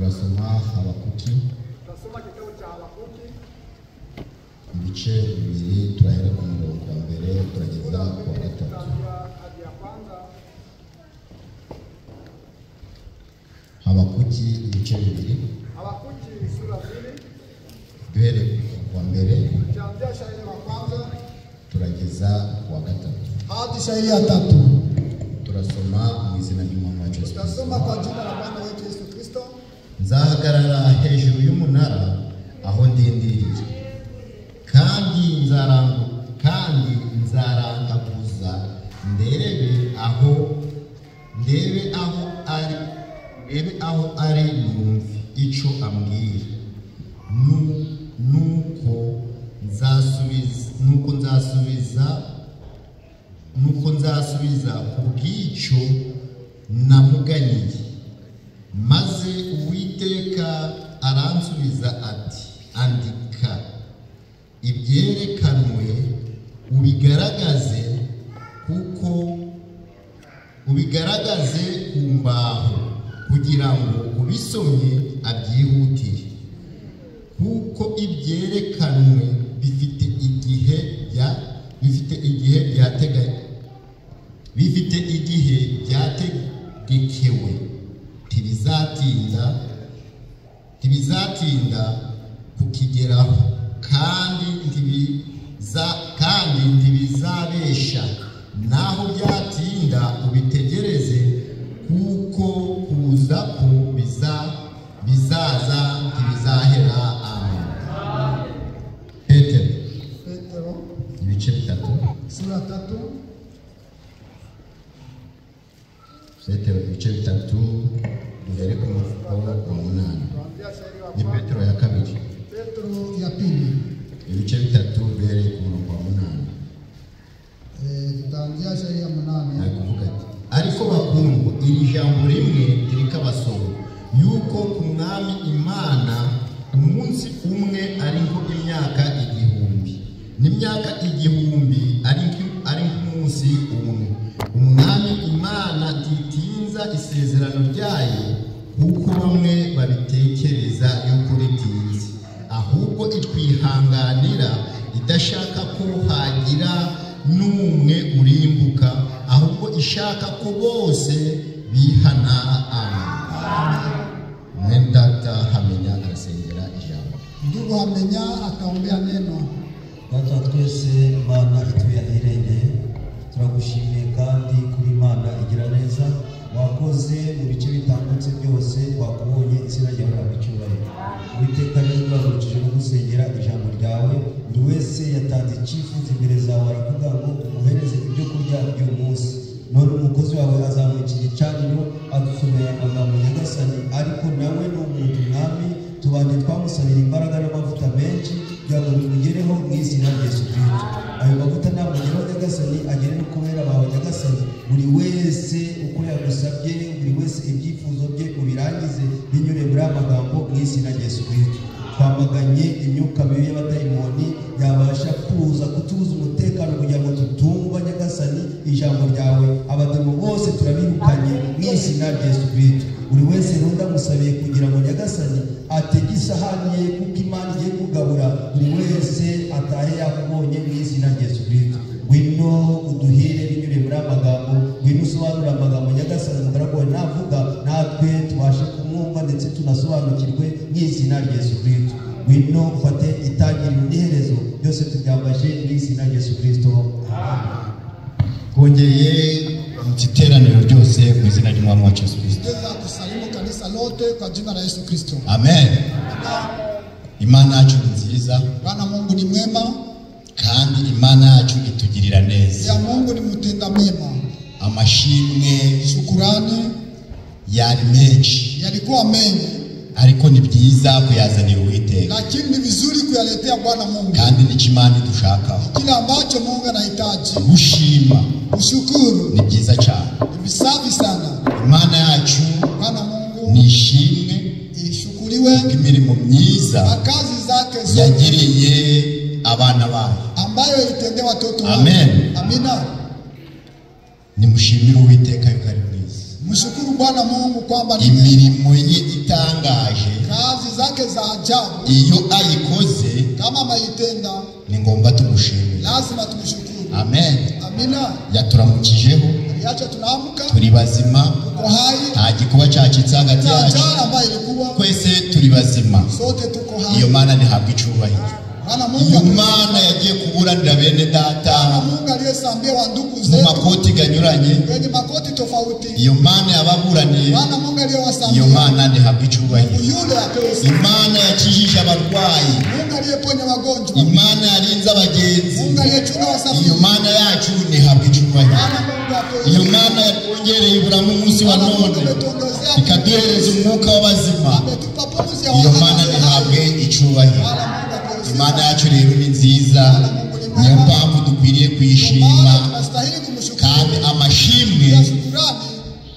Turasoma Habakuki. Tutasoma kitabu cha Habakuki ibice 2, turahera ku murongo wa mbere turageza ku wa gatatu. Hadi ya kwanza. Habakuki ibice 2. Habakuki sura 2. Duhere ku murongo wa mbere tuanzia shairi la kwanza turageza ku wa gatatu. Hadi shairi ya tatu. Turasoma mu izina ry'Umwami wacu Yesu Kristo. Tutasoma kwa jina la Bwana wetu Yesu Kristo. Nzahagarara hejuru y'umunara aho ndindiriye, kandi nzarangaguza ndebe aho ari numve ico ambwira, nuko nzasubiza kubw'icyo namuganiye. Maze Uwiteka aransubiza ati: andika ibyerekanwe ubigaragaze, kuko ubigaragaze ku mbaho, kugira ngo ubisomye abyihutire, kuko ibyerekanwe bifite igihe byategekewe, ntibizatinda kukigeraho, kandi ntibizabesha. Naho byatinda ubitegereze, kuko kuza ko bizaza ntibizahera. Amen. Petero ibice 3 sura 3. Petero ibice 3 duhere ku murongo wa 8. Ni Petero ya kabiri. Petero ya pili ibice 3 duhere ku murongo wa 8. Tutaanzia shairi ya 8. Ari kuvuga ati: ariko bakundwa, iri jambo rimwe ntirikabasonga, yuko ku Mwami Imana umunsi umwe ari nk'imyaka 1000, n'imyaka 1000 ari nk'umunsi umwe. Umwami Imana ntitinza isezerano ryayo, kuko bamwe babitekereza yuko ritinze, ahubwo itwihanganira idashaka ko hagira n'umwe urimbuka, ahubwo ishaka ko bose bihana. Amen. Mwene data Hamenya arasengera ijambo. Ndugu Hamenya ataombea neno. Data twese Imana ituye ahirengeye, turagushimiye kandi kuri Imana igira neza, wakoze mu bice bitambutse byose, twakubonye izina ryawe riragucyubahiro. Uwiteka rero turagukije no gusengera ijambo ryawe, buri wese yatanze icyifuzo imbere zawe, aravuga ngo umuhereze ibyo kurya by'uyu munsi. None umukozi wawe azamuka iki gicaniro adusomera amagambo Nyagasani, ariko nawe ni umuntu Mwami, tubanje twamusabira imbaraga n'amavuta menshi kugira ngo bimugereho mu izina rya Yesu Kristo. Ayo mavuta namugeraho Nyagasani, agere no kubera bawe Nyagasani, buri wese uko yagusabye, buri wese ibyifuzo bye ubirangize binyure muri aya magambo mu izina rya Yesu Kristo. Twamaganye imyuka mibi y'abadayimoni yabasha kuza kutubuza umutekano kugira ngo tutumva Nyagasani ijambo ryawe. Abademo bose turabirukanye mu izina rya Yesu Kristo. Buri wese rero ndamusabiye kugira ngo Nyagasani atege isahani ye, kuko Imana igiye kugabura, buri wese atahe yakubonye mu izina rya Yesu Kristo. Ngwino uduhire binyure muri amagambo, ngwino usobanure amagambo Nyagasani umugaragu wawe navuga, natwe tubashe kumwumva ndetse tunasobanukirwe mu izina rya Yesu Kristo. Ngwino ufate itangiriro n'iherezo, byose tubyambaje mu izina rya Yesu Kristo. Amen. Twongeye mu iteraniro ryose mu izina ry'Umwami wacu Yesu Kristo. Tusalimu kanisa lote kwa jina la Yesu Kristo. Amen. Imana yacu ni nziza. Bwana Mungu ni mwema, kandi Imana yacu itugirira neza. Ya Mungu ni mutenda mema. Amashimwe, shukurani yari menshi, yalikuwa mengi, ariko ni byiza kuyazanira Uwiteka, lakini ni vizuri kuyaletea Bwana Mungu. Kandi nicyo Imana idushakaho, kila ambacho Mungu anahitaji, gushima, kushukuru ni byiza cyane, ni visafi sana. Imana yacu Bwana Mungu ni ishimwe, ishukuriwe imirimo myiza na kazi zake zote yagiriye abana bayo ambayo ilitendea watoto wake. Amen. Amina. Nimushimire Uwiteka yuko ari mwiza. Mshukuru Bwana Mungu kwamba ni mwema. Imirimo ye itangaje Kazi zake za ajabu iyo ayikoze kama ameitenda ni ngombwa tumushimire. lazima tumshukuru. Amen. Amina. Yaturamukijeho Aliacha tunaamka, turi bazima, tuko hai, nta gikuba cyacitse hagati na yacu, njaa ambayo ilikuwa, twese turi bazima. sote tuko Iyo hai. Mana ntihabwa icubahiro. Bwana Mungu Iyo atupe. Mana yagiye kuburanira bene data Bwana Mungu aliyesambia wa ndugu mu zetu makoti ganyuranye, kwenye makoti tofauti. iyo Mana yababuraniye, Bwana Mungu iyo aliyewasambia, Mana ntihabwa icubahiro. yule apewe sifa. Imana yakijije abarwayi, Mungu aliyeponya wagonjwa, Imana yarinze abagenzi, Mungu aliyechunga wasafiri. iyo Mana yacu ntihabwa icubahiro. Bwana Mungu apewe Iyo sifa. Mana yatwongereye iburamu umunsi wa Bwana Mungu none, ametuongezea, ikaduhereza umwuka w'abazima, ametupa pumzi ya iyo wahai. Mana ntihabwe icubahiro. Bwana Mungu apewe sifa. Imana yacu rero ni nziza, niyo mpamvu dukwiriye kuyishima, Maana tunastahili kumshukuru. kandi amashimwe Ya shukurani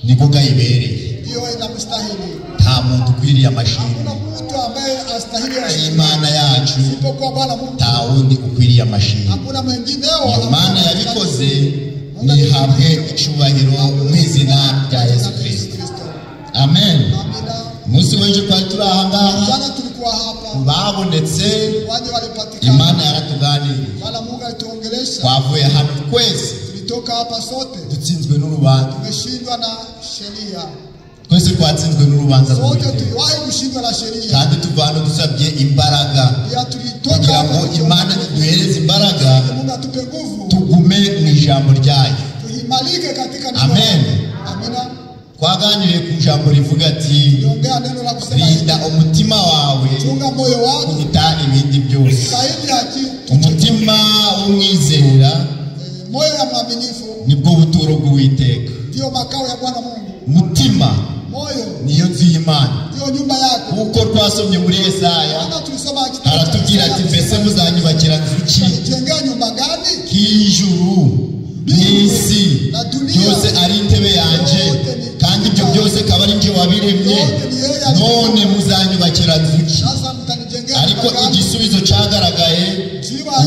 niko gayibereye. ndiyo inamstahili. Nta muntu ukwiriye amashimwe Hakuna mtu ambaye astahili ari heshima Imana yacu, isipokuwa Bwana Mungu. nta wundi ukwiriye amashimwe. Hakuna mwingineo. Iyo Mana yabikoze nihabwe icubahiro mu izina rya Yesu Kristo. Amen. Amina. Umunsi w'ejo twari turi aha ngaha, Jana tulikuwa hapa, babonetse, waje walipatikana. Imana yaratuganiriye. Bwana Mungu alituongelesha. Twavuye hano twese Tulitoka hapa sote dutsinzwe n'urubanza, tumeshindwa na sheria, twese twatsinzwe n'urubanza sote rw'Uwiteka, tuliwahi kushindwa na sheria. kandi tuva hano dusabye imbaraga Pia tulitoka kugira hapa ngo Imana iduhereze imbaraga Mungu atupe nguvu, tugume mu ijambo ryayo. tuimarike katika neno. Amen. Amina. Twaganiriye ku ijambo rivuga ati Tuliongea neno la kusema hivi, rinda umutima wawe chunga moyo wako kuruta ibindi byose. zaidi ya kitu. Umutima w'umwizera Moyo ya mwaminifu nibwo buturo bw'Uwiteka. ndiyo makao ya Bwana Mungu. Umutima Moyo niyo nzu y'Imana, ndiyo nyumba yako. kuko twasomye muri Yesaya Maana tulisoma kitabu cha aratubwira ati mbese muzanyubakira nzu ki Mtanijengea nyumba gani? k'ijuru n'isi byose ari intebe yanjye, kandi ibyo byose akaba ari njye wabiremye, none muzanyubakira nzu ki? Sasa mtanijengea Ariko nyumba gani? igisubizo cyagaragaye,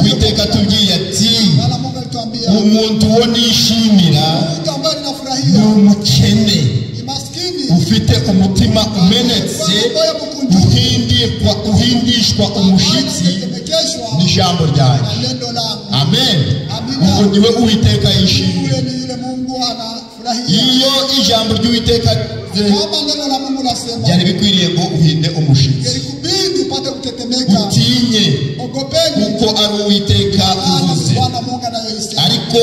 Uwiteka atubwiye ati Bwana Mungu alituambia umuntu wo nishimira mtu ambaye ni ninafurahia umukene ni maskini ufite umutima umenetse, uhindishwa umushitsi anatetemekeshwa n'ijambo na ryanjye. neno langu. Amen. Ubu niwe Uwiteka yishimira. Yule ni yule Mungu anafurahia. Iyo ijambo ry'Uwiteka Kama neno la Mungu lasema, byari bikwiriye ngo uhinde umushitsi, ilikubidi upate kutetemeka. utinye Ogopeni, kuko ari Uwiteka maana uvuze. Bwana Mungu anayoisema. Ariko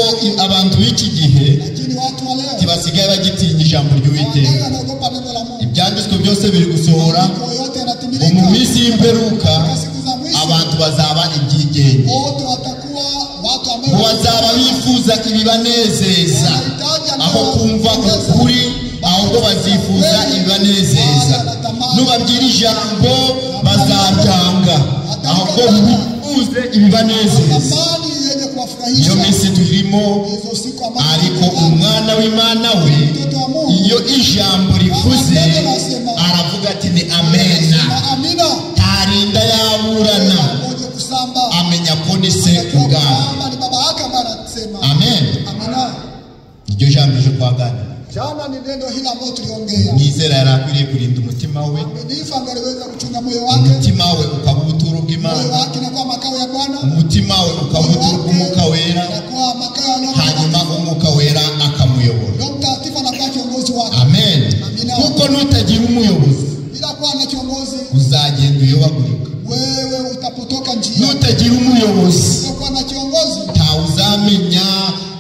abantu b'iki gihe Lakini watu wa leo ntibasigaye bagitinya ijambo ry'Uwiteka. wangali wanaogopa neno la Mungu. Ibyanditswe byose biri gusohora Maandiko yote ngo mu yanatimilika. minsi y'imperuka Katika siku za mwisho abantu bazaba ibyigenge, wote watakuwa watu ngo ambao bazaba bifuza ibibanezeza aho kumva ukuri, ahubwo bazifuza ibibanezeza. Nubabwira ijambo bazaryanga, ahubwo bifuze ibibanezeza. amani yenye Niyo kuwafurahisha. minsi turimo, Hizo siku ambazo ariko umwana w'Imana we mtoto wa Mungu iyo ijambo rivuze aravuga ati ni amena, na amina ntarinda yaburana, ngoje kusamba amenya ko ni se Anajua ubwawe. kwamba ni baba yake ambaye anasema Amen. amina. Iryo jambo ejo twaganira, Jana ni neno hili ambalo tuliongea. Nizera yari akwiriye kurinda umutima we, Mwaminifu angaliweza kuchunga moyo wake, umutima we ukaba ubuturo moyo bw'Imana, wake inakuwa makao ya Bwana, umutima we ukaba moyo ubuturo wake bw'Umwuka Wera, inakuwa makao ya Roho hanyuma Mtakatifu. Umwuka Wera akamuyobora. Roho Mtakatifu anakuwa kiongozi wake. Amen. Amina. Kuko nutagira umuyobozi Bila kuwa na kiongozi, uzagenda uyobagurika. wewe utapotoka njia. Nutagira umuyobozi Usipokuwa na kiongozi, ntawe uzamenya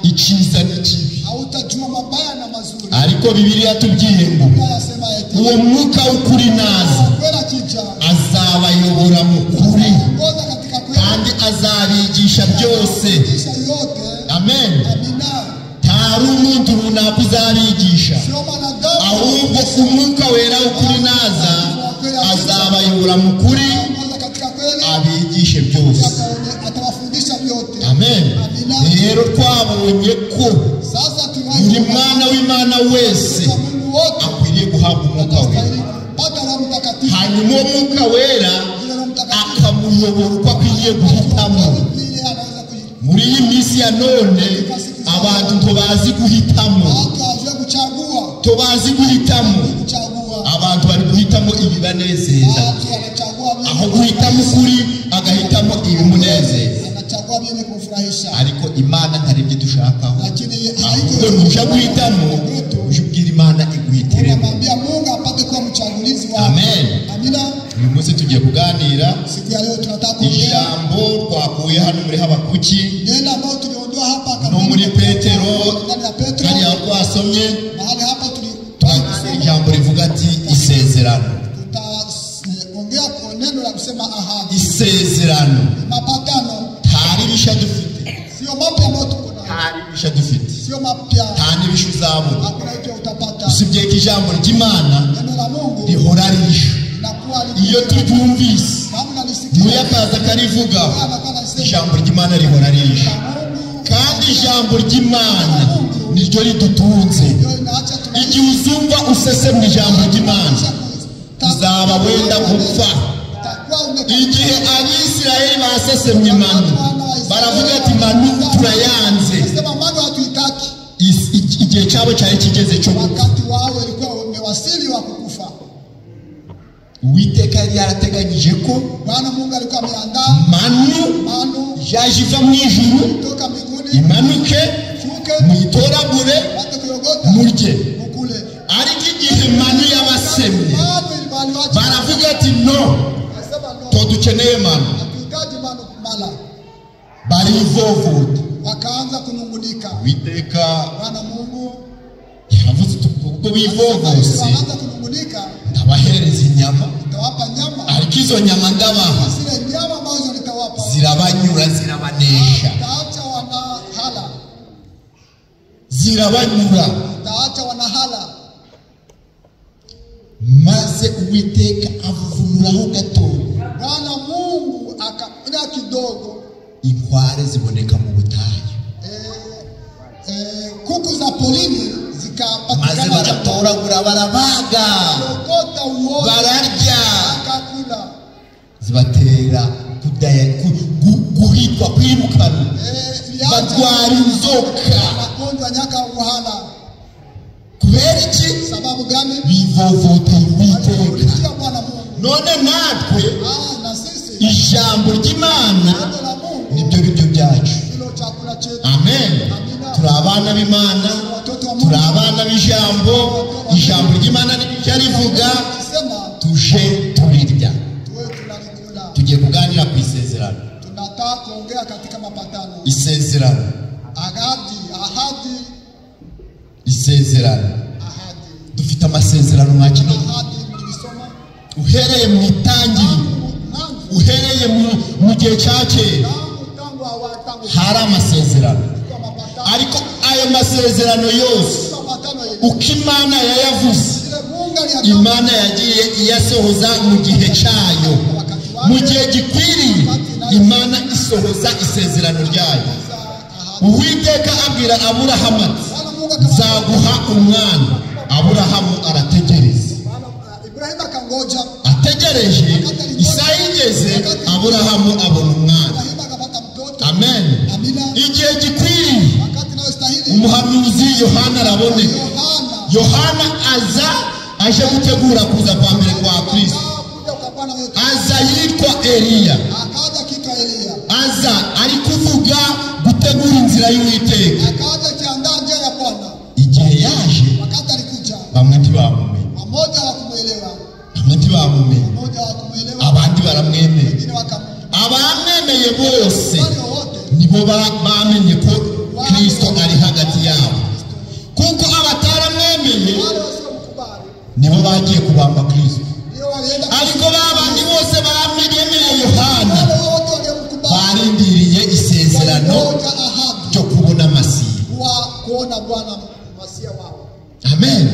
icyiza n'ikibi. hautajua mabaya na mazuri. Ariko Bibiliya tubwiye ngo Biblia yasema eti uwo mwuka w'ukuri naza kweli akija azabayobora mu kuri, ongoza katika kweli, kandi azabigisha byose. kisha yote. Amen. Amina. Ntari umuntu runaka uzabigisha, Sio mwanadamu ahubwo umwuka wera w'ukuri naza azabayobora mu kuri, ongoza katika kweli, abigishe byose. atawafundisha vyote. Amen. Amina. Rero twabonye ko Sasa buri tuwahi mwana w'Imana wese kwa Mungu wote akwiriye guhabwa umwuka wera, stahili kupata Roho Mtakatifu. hanyuma uwo mwuka wera Yule Roho Mtakatifu akamuyobora uko akwiriye guhitamo. vile anaweza kuji Muri iyi minsi ya none Abantu tubazi guhitamo. Watu hawajui kuchagua. Tubazi guhitamo. Kuchagua. Abantu bari guhitamo ibibanezeza. Watu wanachagua vyenye Aho guhitamo ukuri agahitamo ibimunezeza. Anachagua vyenye kumfurahisha. Ariko Imana ntari ibyo dushakaho. Lakini Ahubwo nuja guhitamo uje ubwira Imana iguhitiremo. Unamwambia Mungu apate kuwa mchagulizi wako. Amen. Amina. Uyu munsi tugiye kuganira Siku ya leo tunataka kuongea ijambo twakuye hano muri Habakuki neno ambalo tuliondoa hapa no muri Petero ndani ya Petro hariya twasomye mahali hapa twaganira ijambo rivuga ati isezerano. Tutaongea kwa neno la kusema ahadi. Isezerano Mapatano. ntari bishya dufite. Sio mapya ambayo tuko nayo. Ntari bishya dufite. Sio mapya. Nta n'ibishya uzabona. Hakuna ipya utapata. Usibye ko ijambo ry'Imana Neno la Mungu rihora ririsha. linakuwa Iyo turyumvise kama unalisikia ntuyakaza akarivuga anakuwa anasema ijambo ry'Imana rihora ririsha. Mungu Kandi ijambo ry'Imana niryo ridutunze. ndio inaacha tuna Igihe uzumva usesemwa ijambo ry'Imana uzaba wenda gupfa. Igihe Abisirayeli basesemye manu baravuga ati manu turayanze. Sema manu hatuitaki. Igihe cyabo cyari kigeze cyo gupfa. Wakati wao ulikuwa umewasili wa kukufa. Uwiteka yari yarateganyije ko Bwana Mungu alikuwa ameandaa manu manu yaje iva mu ijuru kutoka mbinguni imanuke shuke muyitoragure wate kuyogota murye. mukule. Ariko igihe manu yabasemye Manu ilibaliwacha baravuga ati no akasema no to dukeneye manu. hatuhitaji manu mala. Barivovota. Wakaanza kunungunika. Uwiteka Bwana Mungu yaravuze ati ubwo bivovose wakaanza kunungunika, ndabahereza inyama, nitawapa nyama, ariko izo nyama ndabaha zile nyama ambazo nitawapa zirabanyura zirabanesha. nitaacha wanahala, Zirabanyura. nitaacha wanahala. Maze Uwiteka avuvunuraho gatoya Bwana Mungu akaona kidogo inkware ziboneka mu butayu. Kuku za polini Maze zikapatikana, baratoragura barabaga lokota uoga bararya akakula. zibatera guhitwa kwirukana barwara inzoka. Magonjwa nyaka uhala. Kubera iki? Sababu gani? Bivovoteye Uwiteka. Walimurudia Bwana Mungu. None natwe Na sisi ijambo ry'Imana neno la Mungu nibyo biryo byacu. ndilo chakula chetu. Amen. Turi abana b'Imana, Watoto wa turi Mungu abana b'ijambo. Ijambo ry'Imana niryo rivuga sema tuje turirya. tuwe tunalikula. Tugiye kuganira ku isezerano. Tunataka kuongea katika mapatano. Isezerano. Ahadi, ahadi, Isezerano. ahadi. Dufite amasezerano mwa kino. Ahadi mlisoma Uhereye mu itangiriro, tangu uhereye mu gihe cya kera tangu tangu hawatangu hari amasezerano. kwa mapatano. Ariko ayo masezerano yose Mapatano ile uko Imana yayavuze, ile Mungu aliyatamka Imana yagiye iyasohoza mu gihe cyayo, mu gihe gikwiriye Imana isohoza isezerano ryayo. ahadi. Uwiteka abwira Aburahamu ati Bwana Mungu akamwambia nzaguha umwana. Aburahamu arategereza. Bwana Ibrahimu akangoja. Ategereje isaha igeze Aburahamu abona umwana. Ibrahimu akapata mtoto. Amen. Amina. Igihe gikwiriye Wakati inayostahili umuhanuzi Yohana araboneka. Yohana Yohana aza aje gutegura kuza kwa mbere kwa Kristo. kuja kwa Bwana wetu. Aza yitwa Eliya. Akaja kitwa Eliya. Aza ari kuvuga gutegura inzira y'Uwiteka. Akaja kiandaa njia ya Bwana. Igihe yaje Wakati alikuja, bamwe ntibamumenya, wamoja hawakumuelewa, bamwe ntibamumenya, wamoja hawakumuelewa, abandi baramwemera. wengine wakamu. Abamwemeye bose Wale wote nibo bamenye ko Kristo ari hagati yabo, kuko abataramwemeye wale wasiomkubali nibo bagiye kubamba Kristo. ndio walienda. Ariko babandi bose bamwemeye Yohana Wale wote waliomkubali barindiriye isezerano walingoja ahadi ryo kubona Masiya. kuwa kuona Bwana Masia wao. Amen.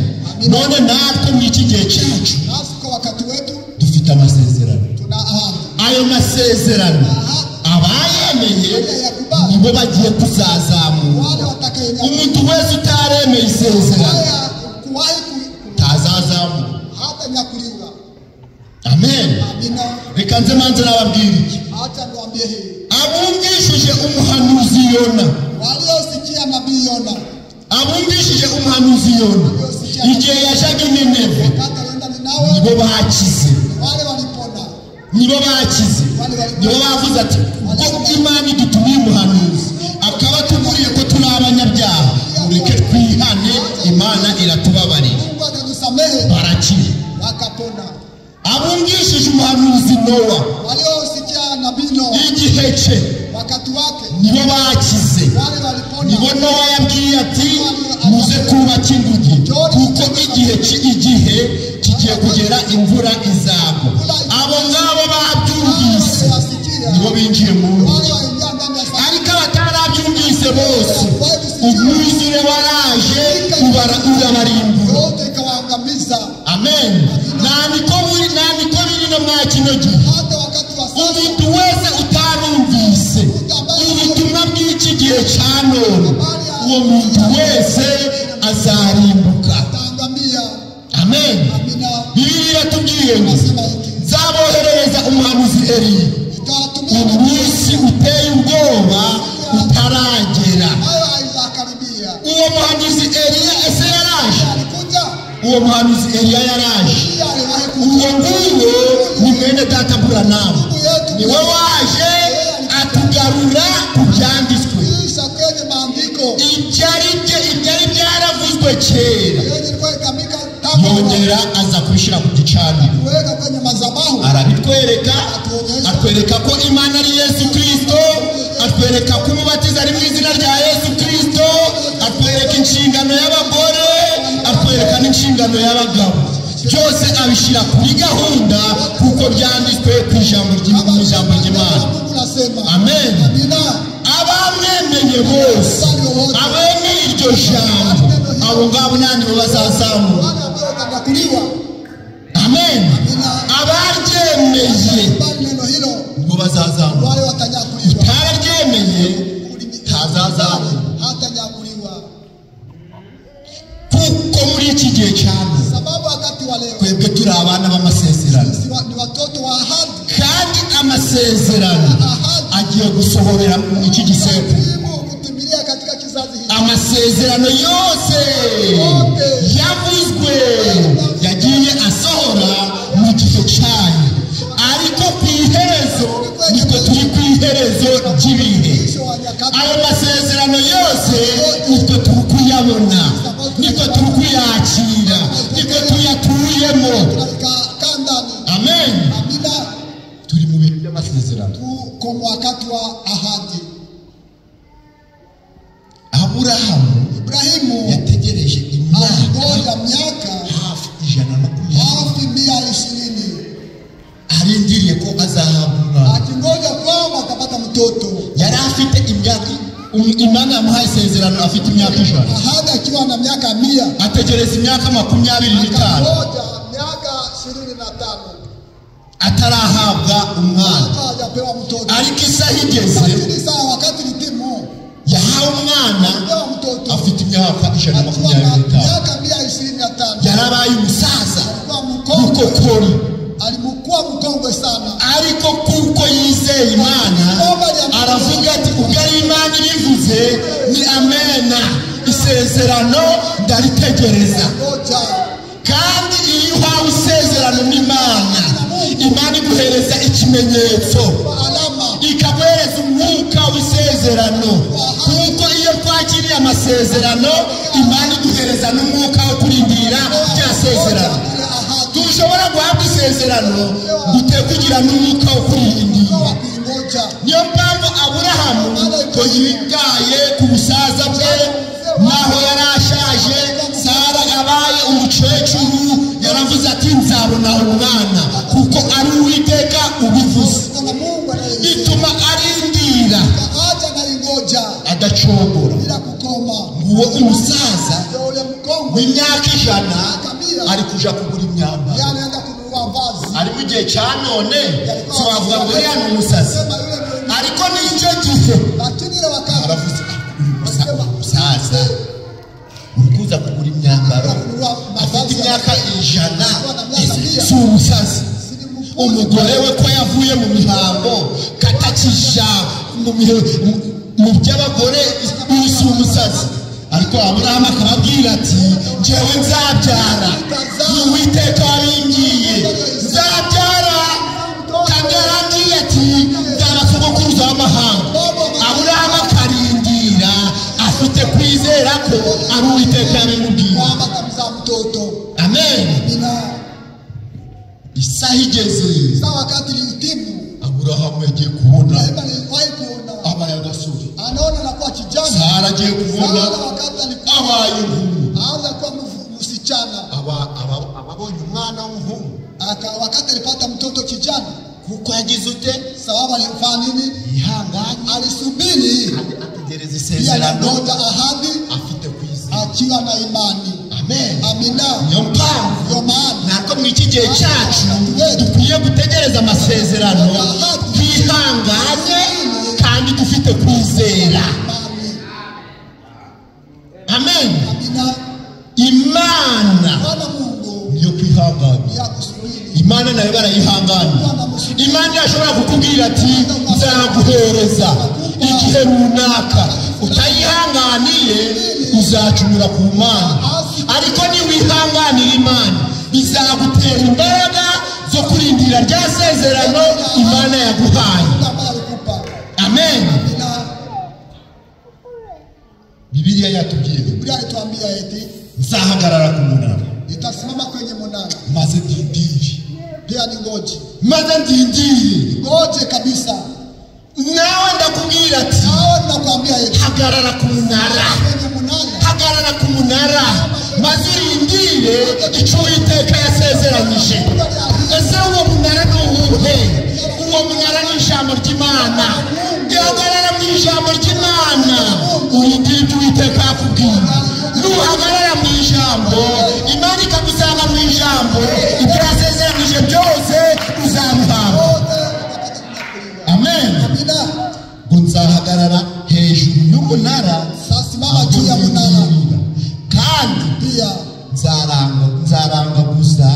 None natwe muri iki gihe cyacu Nasi kwa wakati wetu dufite amasezerano. tuna ahadi. Ayo masezerano abayemeye nibo bagiye kuzazamura. Wale watakayenyakuwa Umuntu wese utaremeye isezerano haya kuwahi ntazazamura. hata nyakuliwa. Amen. Amina. Reka nze manze nababwira iki. Acha niwaambie hii, Abumvishije umuhanuzi Yona waliosikia nabii Yona Abumvishije umuhanuzi Yona igihe yajaga i Nineve, nibo bakize, nibo bakize, nibo bavuze ati ubwo Imana idutumiye umuhanuzi akaba atuburiye ko turi abanyabyaha, mureke twihane, Imana iratubabarira. Barakira. Abumvishije umuhanuzi Nowa igihe cye, nibo bakize, nibo Nowa yabwiye ati muze kubaka inguge kuko igihe kigiye kugera imvura izagwa. Abo ngabo babyumvise nibo binjiye mu nkuge, ariko abatarabyumvise bose umwuzure waraje urabarimbura. Amen. Nta niko biri no mwa kino gihe. Umuntu wese utarumvise ubutumwa bw'iki gihe cya none, uwo muntu wese azarimbuka. Amen. Bibiliya iratubwiye ngo nzaboherereza umuhanuzi Eliya umunsi uteye ubwoba utaragera. Uwo muhanuzi Eliya ese yaraje? Uwo muhanuzi Eliya yaraje. Uwo nguwo ni mwene data Buranamu, niwe waje atugarura ku byanditswe. Ibyari byaravuzwe kera yongera aza kubishyira ku gicaniro, arabitwereka, atwereka ko Imana ari Yesu Kristo, atwereka ko umubatizo ari mu izina rya Yesu Kristo, atwereka inshingano y'abagore, atwereka n'inshingano y'abagabo. Byose abishyira kuri gahunda kuko byanditswe ku ijambo ry'Imana. Amen. Abamwemeye bose, abemeye iryo jambo, abo ngabo nanibo bazazamuka. Amen. Abaryemeye nibo bazazamuka, utararyemeye ntazazamuka. Kuko muri iki gihe cyane twebwe turi abana b'amasezerano, kandi amasezerano agiye gusohorera mu iki gisekuru. Amasezerano yose yavuzwe yagiye asohora mu gihe cyayo, ariko ku iherezo nitwe turi ku iherezo ry'ibihe. Ayo masezerano yose nitwe turi kuyabona, nitwe turi kuyakira, nitwe tuyatuyemo. Amen. Turi mu bihe by'amasezerano. Aburahamu yategereje imyaka hafi 120 arindiriye ko azahabwa umwana. Yari afite imyaka, Imana yamuhaye isezerano afite imyaka 100, ategereza imyaka 25 atarahabwa umwana. Ariko isaha igeze yahawe umwana afite imyaka 125. Yarabaye umusaza mukokori, ariko kuko yizeye Imana aravuga ati ubwo ari Imana ibivuze ni amena, isezerano ndaritegereza. Kandi iyo uhawe isezerano n'Imana, Imana iguhereza ikimenyetso, ikaguhereza umwuka w'isezerano. Kuko iyo twakiriye amasezerano, Imana iguhereza n'umwuka wo kurindira rya sezerano. Tushobora guhabwa isezerano gute kugira n'umwuka wo kurindira. Niyo mpamvu Aburahamu ko yitaye ku busaza bwe, naho yari ashaje, Sara abaye umukecuru, yaravuze ati nzabona umwana kuko ari Uwiteka ubivuze. Bituma arindira adacogora. Nguwo umusaza w'imyaka 100 ari kuja kugura imyambaro, ari mu gihe cya none twavuga ngo uriya ni umusazi, ariko n'icyo gihe aravuze umusaza uri kuza kugura imyambaro afite imyaka 100 si umusazi. Umugore we ko yavuye mu mihango katakija mu by'abagore, si umusazi. Ariko Aburahamu akababwira ati njyewe nzabyara, Uwiteka wabimbwiye nzabyara, kandi yarambwiye ati nzaba sogokuruza w'amahanga. Aburahamu akarindira afite kwizera ko ari Uwiteka yabimubwiye. Amen. Isaha igeze, Aburahamu yagiye kubona abaye agasore, Sara agiye kubona abaye inkumi, ababonye umwana w'umuhungu. Wakati alipata mtoto kijana, kuko yagize ute? Sababu alifanya nini? Yihanganye, alisubiri, ategereza isezerano, ahadi, afite kwizera, akiwa na imani. Amen. Amina. Niyo mpamvu natwe mu iki gihe cyacu dukwiye gutegereza amasezerano twihanganye kandi dufite kwizera. Amen. Imana niyo kwihangana. Imana nayo barayihangana. Imana irashobora kukubwira ati nzaguhereza igihe runaka, utayihanganiye uzacumura ku Mana. Ariko niwihanganira Imana bizagutera imbaraga zo kurindira rya sezerano Imana yaguhaye. Amen. Bibiliya yatubwiye, nzahagarara ku munara, nitasimama kwenye munara, maze ndindire, pia ningoje, maze ndindire, ngoje kabisa. Nawe ndakubwira ati nawe nakwambia eti hagarara ku munara, hagarara ku munara, maze urindire icyo Uwiteka yasezeranyije. Ese uwo munara ni uwuhe? Uwo munara ni ijambo ry'Imana. Hagarara mu ijambo ry'Imana, urindire ibyo Uwiteka yakubwiye. Nuhagarara mu ijambo, Imana ikagusanga mu ijambo, ibyo yasezeranyije byose uzabihabwa. Amen. Ngo nzahagarara hejuru y'umunara, kandi nzaranga gusa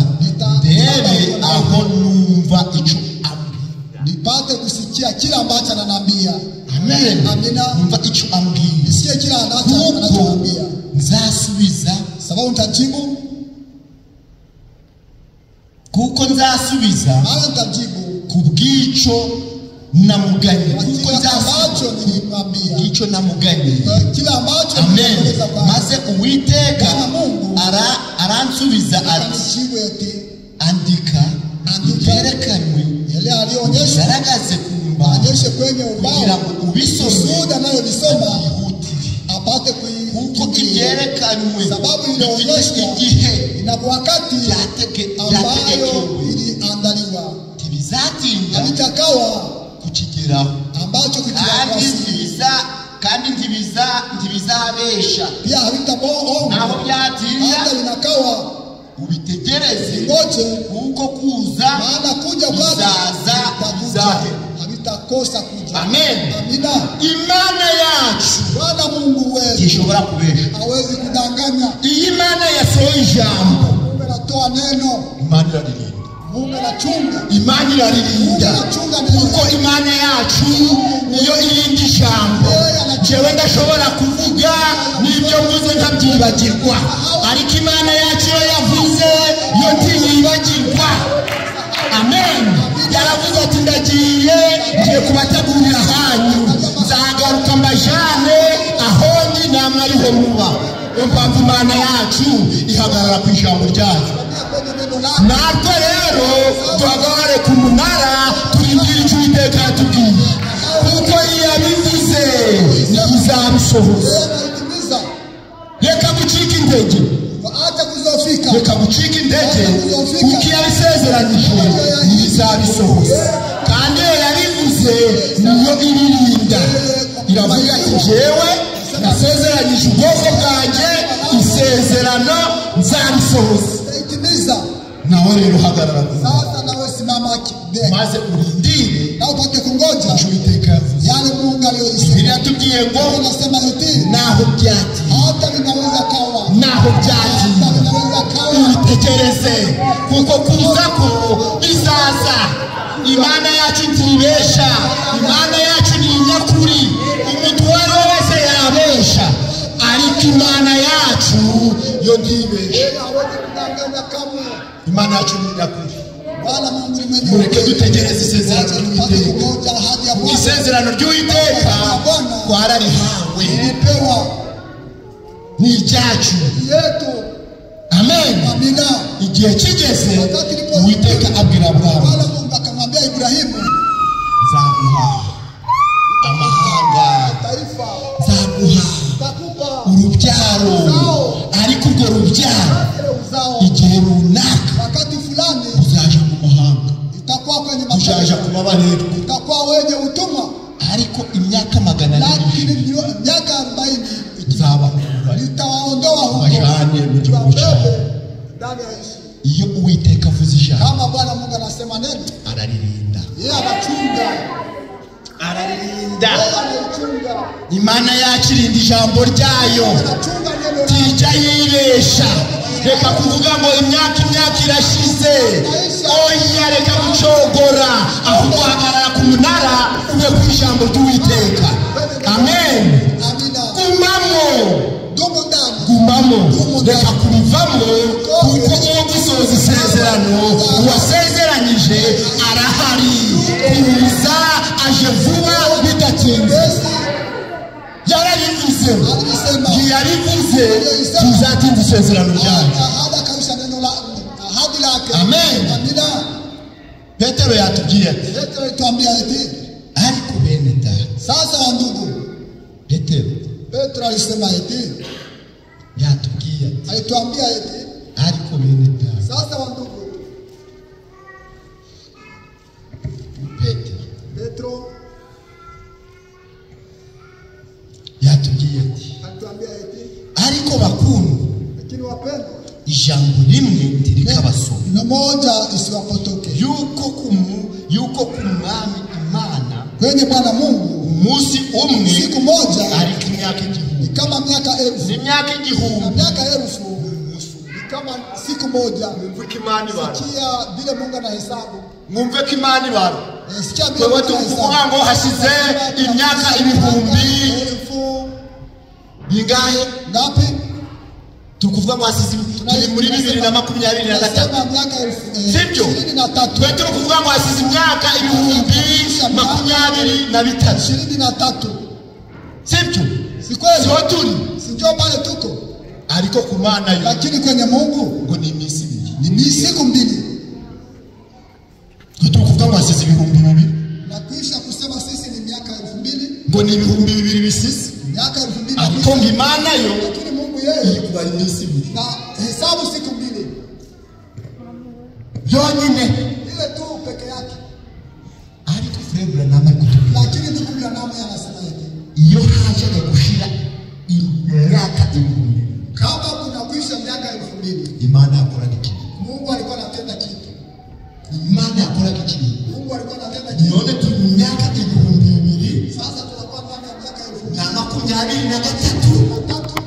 ndebe aho numva icyo ambwira, nipate kusikia kila ambacho ananiambia. Amen. Amina. Numva icyo ambwira, nisikie kila anachoambia. Nzasubiza, sababu nitajibu, kuko nzasubiza, maana nitajibu kubw'icyo namuganye, kuko ambacho nilimwambia, icyo namuganye, kila ambacho. Amen. Maze Uwiteka aransubiza ati andika ibyerekanwe yale alionyesha, bigaragaze ku mbaho, anyeshe kwenye ubao, kugira ngo ubisome ushuhuda nayo bisoma apate kuko ibyerekanwe sababu ilionyeshwa igihe na wakati ambayo iliandaliwa, ntibizatinda havitakawa kukigeraho, ambacho kandi ntibizabesha, pia havitaboongo, naho byatinda hata vinakawa, ubitegereze, ngoje, kuko kuza maana kuja kwake bizaza, havitakosa kuja. Amen. Amina. Imana yacu Bwana Mungu wetu ntishobora kubesha, hawezi kudanganya. Iyo Imana yasohoye ijambo, Mungu anatoa neno, Imana iraririnda, Mungu anachunga, Imana iraririnda, kuko Imana yacu niyo irinda ijambo. Jewe ndashobora kuvuga n'ibyo mvuze nkabyibagirwa, ariko Imana yacu iyo yavuze yo ntiyibagirwa. Amen. Yaravuze ati ndagiye, ngiye kubategurira hanyu, nzagaruka mbajane aho ndi namwe ariho muba. Niyo mpamvu Imana yacu ihagarara ku ijambo ryayo. Natwe rero duhagarare ku munara, turindire icyo Uwiteka yatubwiye, kuko iyo yabivuze izabisohoza. Reka gucika intege, reka gucika intege, kuko iyo yabisezeranyije ntibizabisohoza. Kandi iyo yabivuze niyo ibirinda. Iravuga ati jewe nasezeranyije ubwoko bwanjye isezerano nzabisohoza. Nawe rero hagarara ku Sasa nawe simama kidete, maze urindire na upate kungoja icyo Uwiteka yavuze. yale Mungu aliyoisema. Bibiliya yatubwiye ngo Nasema eti naho byatinda, hata vinaweza kawa, naho byatinda, hata vinaweza kawa, ubitegereze, kuko kuza ko bizaza. Imana yacu ntibesha, Imana yacu ni inyakuri. Umuntu uwo ari we wese yabesha, ariko Ariko Imana yacu yo ntibeshe. Imana yacu ni nyakuri. Mureke dutegereze isezerano ry'Uwiteka. Isezerano ry'Uwiteka twararihawe, ni iryacu. Amen. Igihe kigeze Uwiteka abwira Aburahamu, nzaguha amahanga, nzaguha urubyaro, ariko urwo rubyaro igihe runaka uzaja mu mahanga, uzaja kuba abaretwa, ariko imyaka 420 nzabakura bajane mu gihugu cyabo. Iyo Uwiteka avuze ijambo araririnda, araririnda. Imana yacu irinda ijambo ryayo, tijya yibesha. Reka kuvuga ngo imyaka irashize, oya, reka gucogora, ahubwo hagarara ku munara ube ku ijambo ry'Uwiteka. Amen. Gumamo, gumamo, reka kubivamo, kuko uwo gusohoza isezerano uwasezeranyije arahari. Kuza aje vuba bidatinze. Yarabivuze, ntiyabivuze, tuzatinda isezerano ryayo. Amen. Petero yatubwiye ati, ariko bene data, sasa wandugu, Petero alisema eti, yatubwiye ati, alituambia eti, ariko bene data, sasa wandugu, Petero yatubwiye ati, alituambia eti, ariko bakundwa, lakini wapendwa, ijambo rimwe ntirikabasoma, na moja isiwapotoke, yuko ku Mwami Imana kwenye Bwana Mungu umunsi umwe siku moja ariko imyaka 1000 ni kama miaka 1000, ni myaka 1000, na miaka 1000 ni kama siku moja. Mwumve ko Imana ibara, sikia vile Mungu anahesabu, mwumve ko Imana ibara. Sikia vile Mungu tuvuga ngo hashize imyaka 1000 bingahe? Ngapi? Tukuvuga ngo hasize, turi muri 2023, miaka sibyo? 23. Twe turi kuvuga ngo hasize imyaka 2023, 23, sibyo? Si kweli? Sio turi, si ndio pale tuko? Ariko ku Mana yo, lakini kwenye Mungu ngo ni iminsi 2, ni siku 2. Twe turi kuvuga ngo hasize 2000, na kisha kusema sisi ni miaka 2000, ngo ni 2000 bisize, miaka 2000, ariko ngo Imana yo, lakini Mungu yeye kubara iminsi 2 na hesabu siku 2 yonyine, ile tu peke yake. Ariko Frère Branham ari kutubwira, lakini ndugu Branham anasema hivi, iyo hajaga gushira imyaka 1000, kama kunakwisha miaka 2000, Imana yakoraga ikintu. Mungu alikuwa anatenda kitu. Imana yakoraga ikintu. Mungu alikuwa anatenda kitu. None turi mu myaka 2000, sasa tunakuwa ndani ya miaka 2023,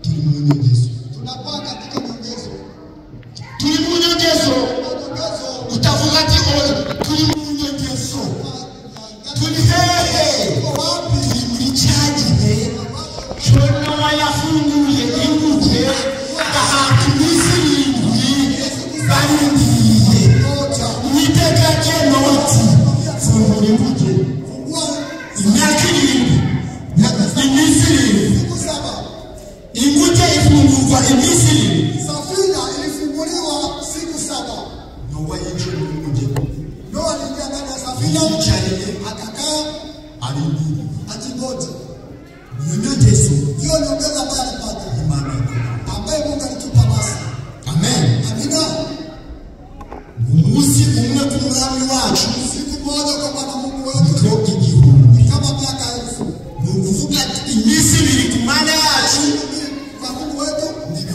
turi mu nyongezo, tunakuwa katika nyongezo, turi mu nyongezo. Utavuga ati turi mu nyongezo, turi hehe? Turi muri cya gihe cyo Nowa yafunguye inguge ahantu iminsi 7 barindiriye. Uwiteka yabwiye Nowa ati, fungura inguge imyaka 7, iminsi 7. Inguge ifungurwa iminsi 7. Safina ilifunguliwa siku 7. Nowa yinjiye mu nguge, Noa aliingia ndani ya safina, yicariye akakaa arindiriye akingoja. Iyo nyongezo, hiyo nyongeza ambayo alipata, Imana ambaye Mungu alitupa nasi. Amen. Amina. Umunsi umwe ku Mwami wacu, siku moja kwa Bwana Mungu wetu niko 1000, kama miaka 1000. Ni ukuvuga iminsi 2 ku Mana yacu kwa Mungu wetu ni 2000.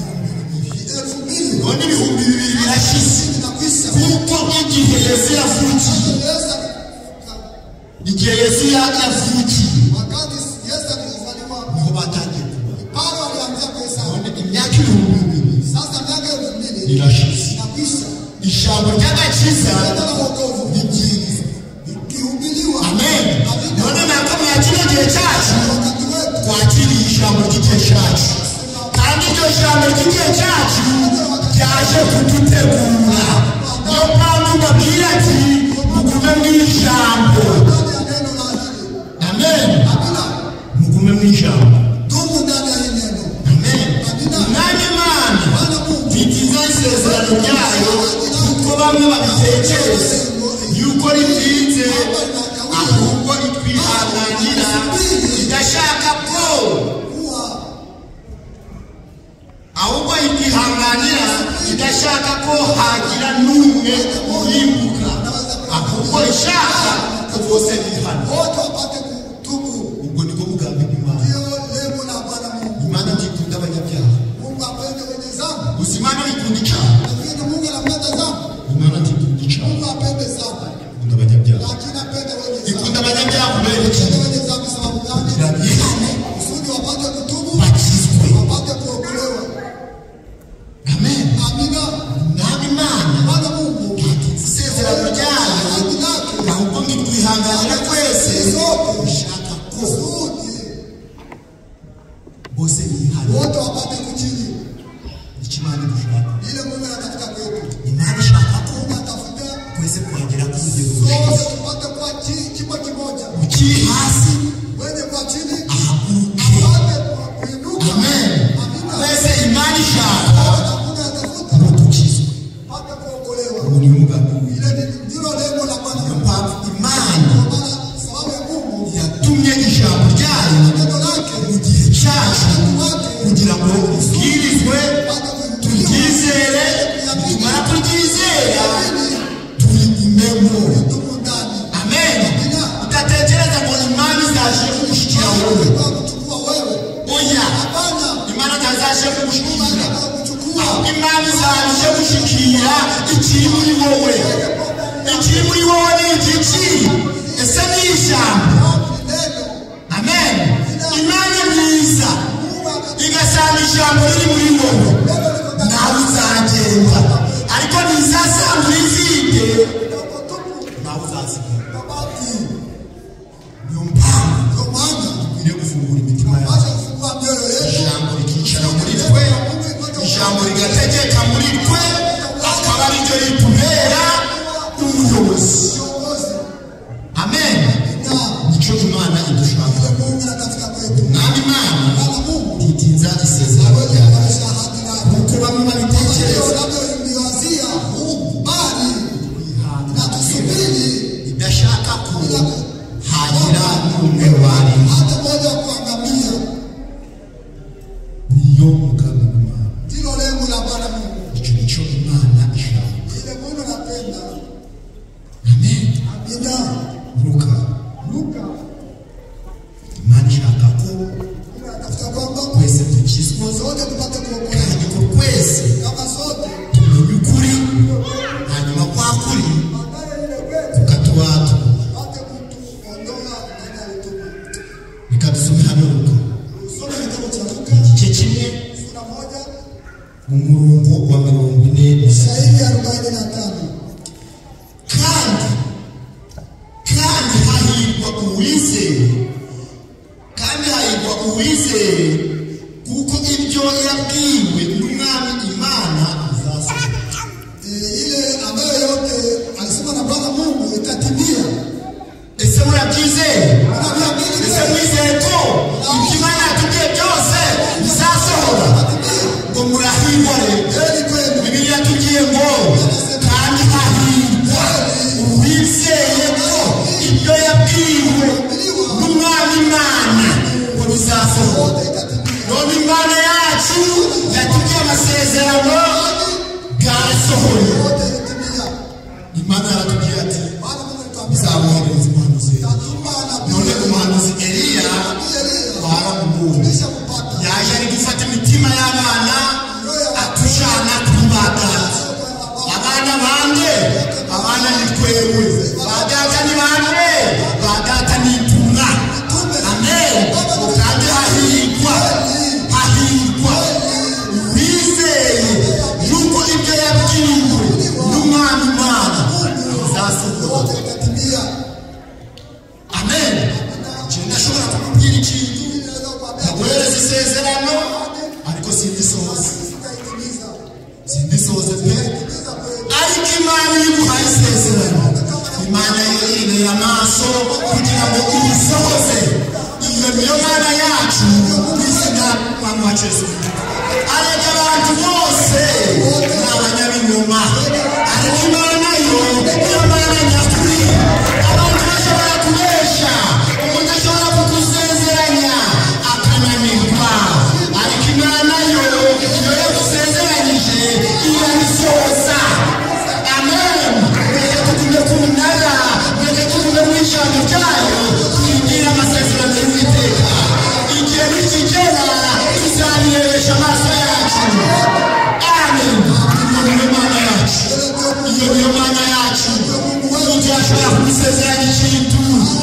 2000. None 2000 birashize, kuko igihe Yesu yavukiye, igihe Yesu yavukiye, wakati Yesu alizaliwa, niho batangiye kubara. Pale walianza kuhesabu. None imyaka 2000 sasa miaka 2000 irashize. Inakwisha. Ijambo ry'agakiza ribwirizwa, rihubiriwa. Amen. None nako mwa kino gihe cyacu twakiriye ijambo ry'igihe cyacu. ijambo ry'igihe cyacu ryaje kudutegura. Niyo mpamvu mbabwira ati mugume mu ijambo. Amen. Mugume mu ijambo. Amen. Umwami Imana ntitinza isezerano ryayo kuko bamwe babitekereza yuko ritinze, ahubwo itwihanganira idashaka ko ahubwo itwihanganira idashaka ko hagira n'umwe urimbuka, ahubwo ishaka ko bose bihana. Ubwo nibwo mugambi w'Imana. Imana ntikunda abanyabyaha. Gusa Imana ikunda icyaha. Imana ntikunda icyaha. Ikunda abanyabyaha. Ikunda abanyabyaha kubera iki? Kugira bihane bakizwe. Amen. Umwami Imana ntatinza isezerano ryayo, ahubwo ngo itwihanganira twese ishaka ko bose bihane. Icyo Imana idushaka, Imana ishaka ko twese twagera ku rugero rushize. Ukiri hasi ahaguruke. Amen. Twese Imana ishaka ngo dukizwe. Ubu ni umugambi w'Imana. Niyo mpamvu Imana yatumye ijambo ryayo mu gihe cyacu kugira ngo ribwirizwe, turyizere, nitumara kuryizera turigumemo. Amen. Udatekereza ngo Imana izaje kugushyikira wowe. Oya, Imana ntazaje kugushyikira, ahubwo Imana izaje gushyikira ikiri muri wowe. Ikiri muri wowe ni igiki? Ese ni ijambo? Amen. Imana mwiza igasanga ijambo riri muri wowe, nawe uzagenda, ariko ntizasanga urifite, nawe uzasigara. Niyo mpamvu dukwiriye gufungura imitima yacu, ijambo rikicara muri twe, ijambo rigategeka muri twe, akaba ariryo ritubera umuyobozi. Amen. Nicyo Imana idushaka. Umwami Imana ntitinza isezerano ryayo kuko bamwe babitekereza, ahubwo idashaka ko hagira n'umwe warimbuka. Niyo mugambi w'Imana. Icyo nicyo Imana ishaka. Amen. Luka, Imana ishaka ko twese dukizwa, kandi ko twese tumenya ukuri, hanyuma kwa kuri kukatubatura. Reka dusome hano Luka igice kimwe mu murongo wa 45. Kandi hahirwa uwizeye, kandi hahirwa uwizeye, kuko ibyo yabwiwe n'Umwami Imana bizasohora. Ile ambayo yote alisema na Bwana Mungu itatimia. Ese murabyizeye? Ese mwizeye ko ibyo Imana yatubwiye byose bizasohora? Ngo murahirwa rero. Bibiliya yatubwiye ngo kandi hahirwa uwizeye ko ibyo yabwiwe n'Umwami Imana ngo bizasohora. None Imana yacu yatubwiye amasezerano bwarasohoye. Imana yaratubwiye ati izaboherereza umuhanuzi Eliya. None umuhanuzi Eliya twaramubonye, yaje ari gufata imitima y'abana atujana kuri ba data. Abana bande? Abana ni twewe. Ba data ni bande? Ba data ni intumwa. Amen. Kandi hahirwa, hahirwa uwizeye yuko ibyo yabwiwe n'Umwami Imana bizasohora. Amen. Ndashobora kukubwira ikintu, nkaguhereza isezerano, ariko sindisohoze. Ibera amaso kugira ngo ibisohoze. Iyo niyo Mana yacu mu izina mwami wacu Yesu. Arega abantu bose ni abanyabinyoma, ariko Imana yo niyo Mana nyakuri. Abantu bashobora kubesha, umuntu ashobora kugusezeranya akananirwa, ariko Imana yo iyo yagusezeranyije irabisohoza. Amen. Reka tugume ku munara, reka tugume mu ijambo ryayo, twibwire amasezerano y'Uwiteka. Igihe nikigera tuzabirebesha amaso yacu. Amen. Iyo niyo Mana yacu, iyo niyo Mana yacu. Umuntu yashobora kugusezeranya ikintu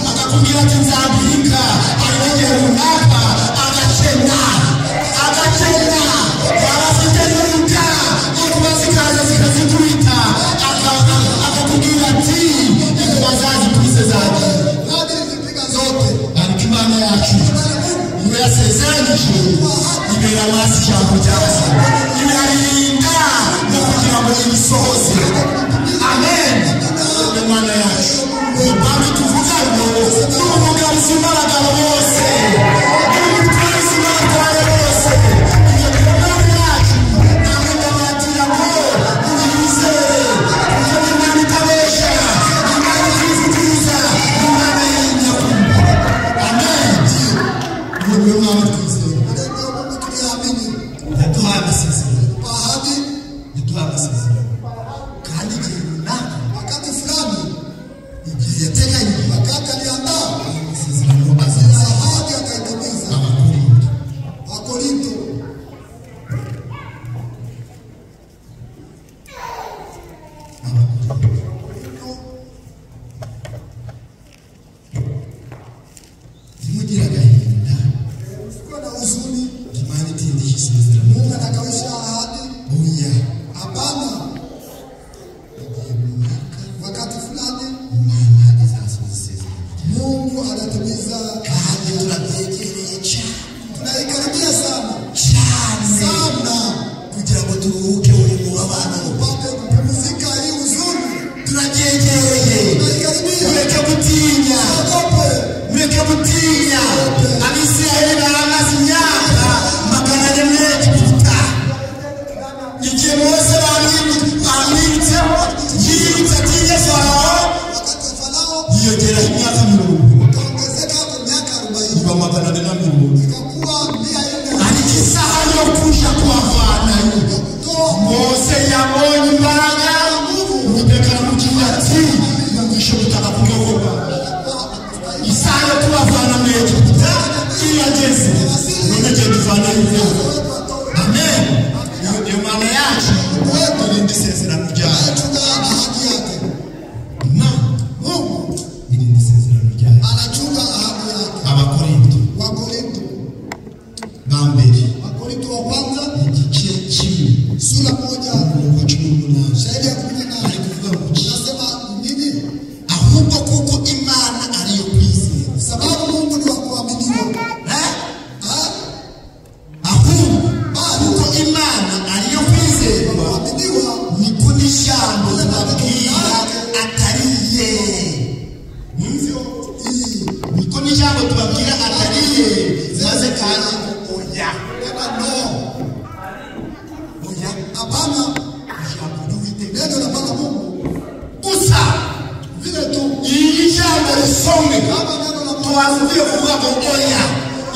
akakubwira ati nzaguhika, ariko igihe runaka agakena, agakena, yaba afite n'uruta inkuba zikaza zikazikubita, akakubwira ati inkuba zazikubise zagiye. Ariko Imana yacu iyo yasezeranyije ibera amaso ijambo ryayo, iraririnda no kugira ngo ibisohoze. Amen. Iyo Mana yacu niyo mpamvu tuvuga ngo ni umugabo usumba abagabo bose, ni umutware usumba abatware bose. Iyo niyo Mana yacu. Namwe ndabatira ngo muyizere, kuko ni Imana itabesha, Imana itivuguruza, Imana y'inyakuri. Amen. Iyo niyo Mana twizeye. Yaduhaye amasezerano, yaduhaye amasezerano, kandi igihe runaka, Wakati fulani, igihe yateganyije, wakati aliandaa amasezerano azaza. ahadi akaitimiza. Abakorinto Wakorinto Abakorinto, ntimugire agahinda, usikuwe na huzuni, Imana itindisha isezerano. Mungu anakawisha ahadi. Oya, Hapana, igihe runaka wakati fulani Imana izasohoza isezerano. Mungu anatimiza Kandi ahadi. turabyegereye cyane Tunaikaribia sana cyane sana, kugira ngo turuhuke uyu mubabaro. upate kupumzika hii huzuni. Turabyegereye, Tunaikaribia, mureke gutinya, ogope. mureke gutinya. Abisirayeli baramaze imyaka 400 muri Egiputa. Igihe Mose bamwirutseho, yirutse atinye Farawo, Wakati wa Farao yiyongeraho imyaka 40, ukaongezeka hapo miaka 40, iba 440. ikakuwa 400. Ariko isaha yo kuja kubavanayo, Kutoa Mose yabonye imbaraga. Uwiteka aramubwira ati yumvishe ubutaka bw'ubwoko bwawe. Isaha yo kubavana muri Egiputa irageze, none genda uvaneyo ubwoko. Amen. Iyo niyo Mana yacu, turinde isezerano ryayo. anachunga ahadi yake. Imana Mungu irinda isezerano ryayo. anachunga ahadi yake. Abakorinto Wakorinto, ba mbere Wakorinto wa kwanza igice 1 sura 1 umurongo wa 18, shairi ya 18 ari kuvuga ngo iki? nasema nini? Ahubwo kuko Imana ariyo kwizera, Sababu Mungu ni wa kuaminiwa. Eh? Ah, Ahubwo kuko Imana ariyo kwizerwa, kuaminiwa niko n'ijambo tubabwira atari ye. hii Niko n'ijambo tubabwira atari ye, maze kandi ngo oya, tena no, oya, hapana. ijambo ry'Uwiteka Neno la Bwana Mungu gusa. vile tu Iri jambo risomwe, kama neno la Mungu tubarudiye kuvuga ngo oya.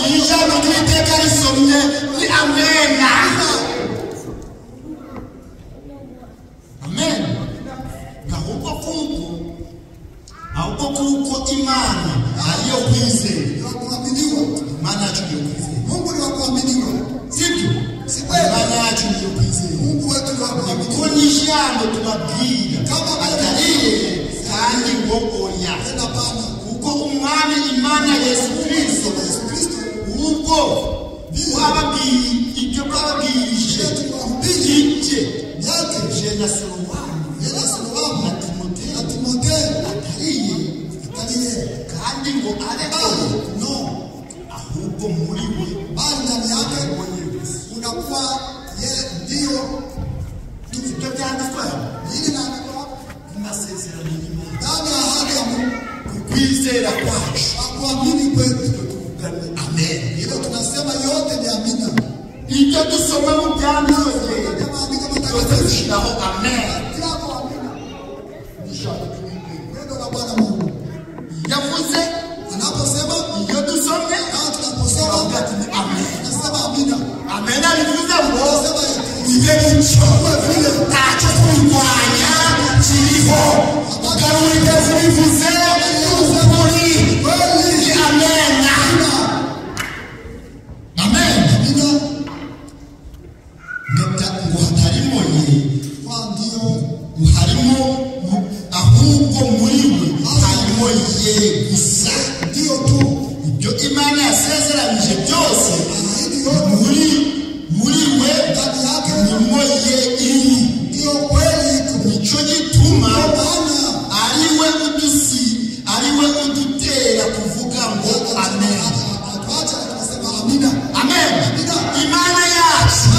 Iri jambo ry'Uwiteka risomye ni amena. Amen. Ahubwo kuko Imana ariyo kwizera, ni wa kuaminiwa. Imana yacu niyo kwizera, Mungu ni wa kuaminiwa, sibyo? si kweli? Imana yacu niyo kwizera. Mungu wetu ni wa kuaminiwa. Niko n'ijambo tubabwira atariye kandi ngo oya, Tena hapana. kuko umwami Imana Yesu Kristo Yesu Kristo ubwo twababwiye ibyo twababwirije ndiye tuliwahubiri ibye yake je na Solowamu yeye Siloamu na Timoteyo na Timotheo atariye, ataliye, kandi ngo abe bali no, ahubwo muri we bali ndani yake mwenyewe gusa. unakuwa yeye ndio. Ibyo byanditswe Hili naandikwa ku masezerano y'Imana, ndani ya ahadi ya Mungu, kuko Kwizera kwacu, Kuamini kwetu. Amen. Hilo tunasema yote ni amina. Ibyo dusoma mu byanditswe Maandiko byose matakatifu. dushyiraho amen. Tiapo amina. Ijambo ry'Uwiteka. Neno la Bwana Mungu. Yavuze Anaposema iyo dusomye kama tunaposoma turavuga ati ni amen. tunasema amina. Amen abivuze ngo Tunasema eti bibe bityo, ntacyo kubirwanya kiriho. Uwiteka bivuze ukuri ni amen. Amen. amina. Ngo hatarimo ye, Kwa ndio harimo ahubwo muri we harimo ye gusa. ndio tu. Ibyo Imana yasezeranyije byose Ahadi yote muri we ndani yake nimo ye iri. ndio kweli iko. Nicyo gituma Ndio maana ariwe udusi, ariwe udutera kuvuga ngo amen. atuacha tunasema amina. Amen. Imana yacu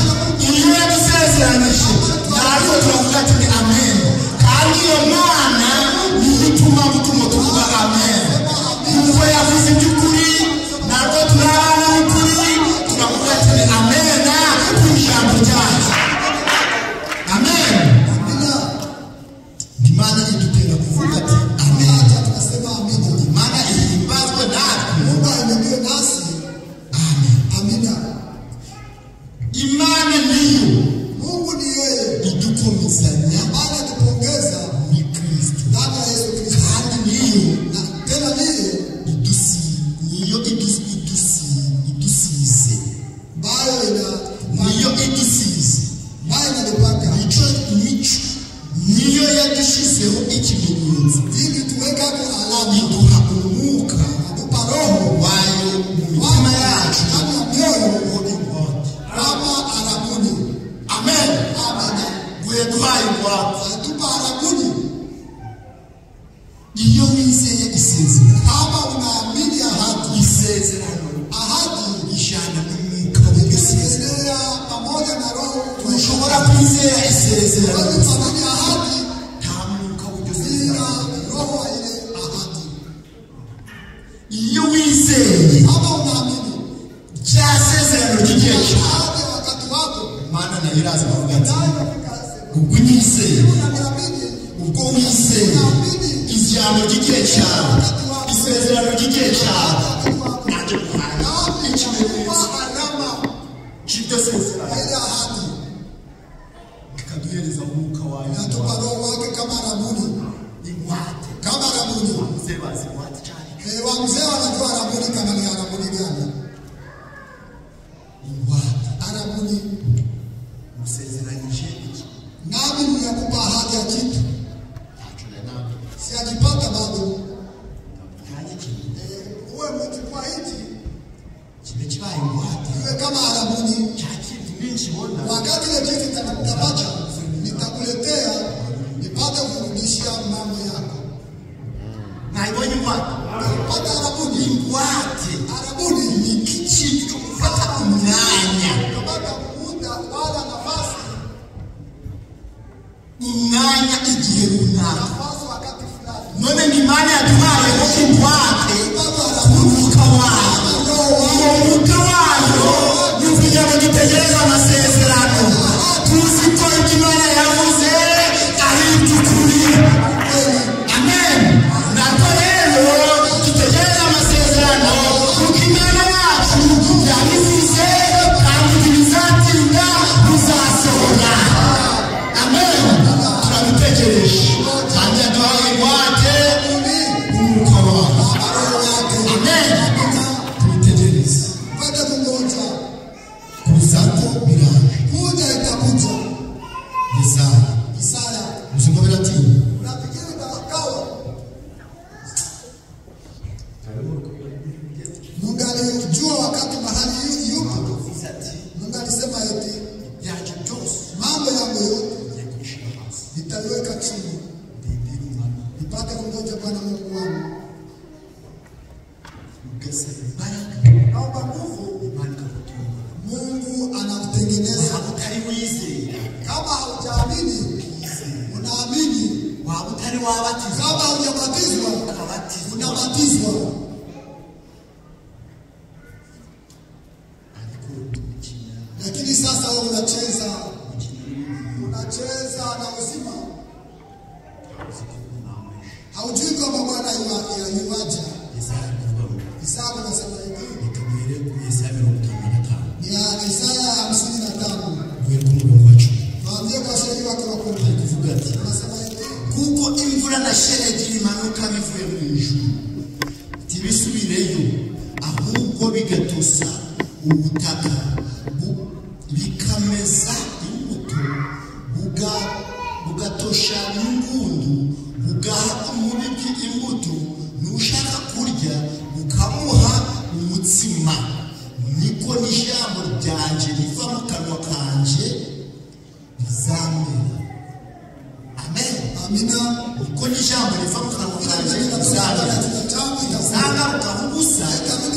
iyo yadusezeranyije natwe turavuga ati ni amen. Kandi iyo Mana niyo ituma gutuma tuvuga amen. Kuko yavuze iby'ukuri, natwe turi abana b'ukuri, turavuga ati ni amen ku ijambo ryacu. Amen. Amina. Imana idutera kuvuga ati amen. Acha tunasema amina. Imana ihimbazwe natwe. Mungu ahimidiwe nasi. Amen. Amina. Imana niyo Mungu ni yeye idukomezanya ambaye anatupongeza muri Kristo. ndani ya Yesu Kristo. Kandi niyo Na tena ndiye idusi, niyo idusi, idusi, idusize, ambayo ina niyo idusize. ambayo inalipaka Nico nico niyo yadushizeho ikimenyetso, ili tuweke hapo alama, iduha umwuka atupa roho wayo mu mitima yacu ndani ya mioyo ngo ingwate. kama arabuni. Amen. Amina. Ngo yaduhaye ingwate. Atupa arabuni. Iyo wizeye isezerano, Kama unaamini ahadi, isezerano ahadi ijana n'umwuka w'iryo sezerano. inaendelea pamoja na roho. Ntushobora kwizera isezerano Huwezi kuamini ahadi nta mwuka w'iryo bila sezerano. roho wa ile ahadi. Iyo wizeye Kama unaamini rya sezerano ry'igihe cyawe, ahadi ya wakati wako, Imana nayo iraza ikavuga ati nayo inafika sema, ubwo unyizeye, unaniamini, ubwo wizeye unaamini ijambo ry'igihe cyawe, isezerano ry'igihe cyawe, wakati wako, nanjye nguhaye nami ikimenyetso nitakupa alama cy'iryo sezerano, ya ile ahadi. ikaduhereza umwuka wayo Inatupa roho wake kama arabuni, ingwate. kama arabuni. Mzee bazi ingwate cyane. Wazee wanajua arabuni kama ni arabuni gani. Ingwate Arabuni, musezeranyije iki, nami ninakupa ahadi ya kitu ntacyo nari nabona. sijakipata bado. Nanjye kintu Uwe mchukua hiki kibe kibaye ingwate, iwe kama arabuni. cya kintu ninkibona Wakati ile kitu nitapata, nitakuletea nipate kurudishia mambo yako. nayibonye ingwate. Nilipata arabuni, Ingwate arabuni ni ikintu cyo gufata umwanya, kupata muda wala nafasi, umwanya igihe runaka. nafasi wakati fulani. None ni Imana yaduhayeho ingwate umwuka wayo. Uwo mwuka wayo ni ukugira ngo dutegereze amasezerano, tuzi ko ibyo Imana yavuze ari iby'ukuri. Amen. Natwe rero dutegereze amasezerano kuko Imana yacu yabivuze kandi ntibizatinda bizasohora. Amen. Turabitegereje kandi yaduhaye ingwate umwuka wayo. Roho wake Amen. Tubitegereze pate kungoja, kuza ko biraje. kuja itakuja. Yesaya Isaya, uzi ngo biratinda. unafikiri itakawa? Mungu alijua wakati mahali yupo. Yavuze ati Mungu alisema eti ibyanjye byose mambo yangu yote ngiye kubishyira hasi, nitaiweka chini ndindire umwami. nipate kungoja Bwana Mungu wangu. Ugasaba imbaraga, Naomba nguvu, Imana ikagutunga. Mungu anakutengeneza. Waba utari wizera, Kama haujaamini, wizera. unaamini. Waba utari wabatizwa, Kama hujabatizwa, ukabatizwa. unabatizwa. wewe unacheza, unacheza na uzima. Haujui kwamba Bwana yuaja. Isaya anasema hivi. Ya Isaya 55. Tuanzie kwa shairi wake wa 10. Anasema hivi. Kuko imvura na shelegi bimanuka bivuye mu ijuru ntibisubireyo, ahubwo bigatosa ubutaka bikameza imbuto, bugatosha n'ingundu, bugaha umubibyi imbuto, n'ushaka kurya bukamuha umutsima. Niko n'ijambo ryanjye riva mu kanwa kanje rizamera. Amen. Amina. Uko n'ijambo riva mu kanwa kanje rizamera, rizagaruka ubusa,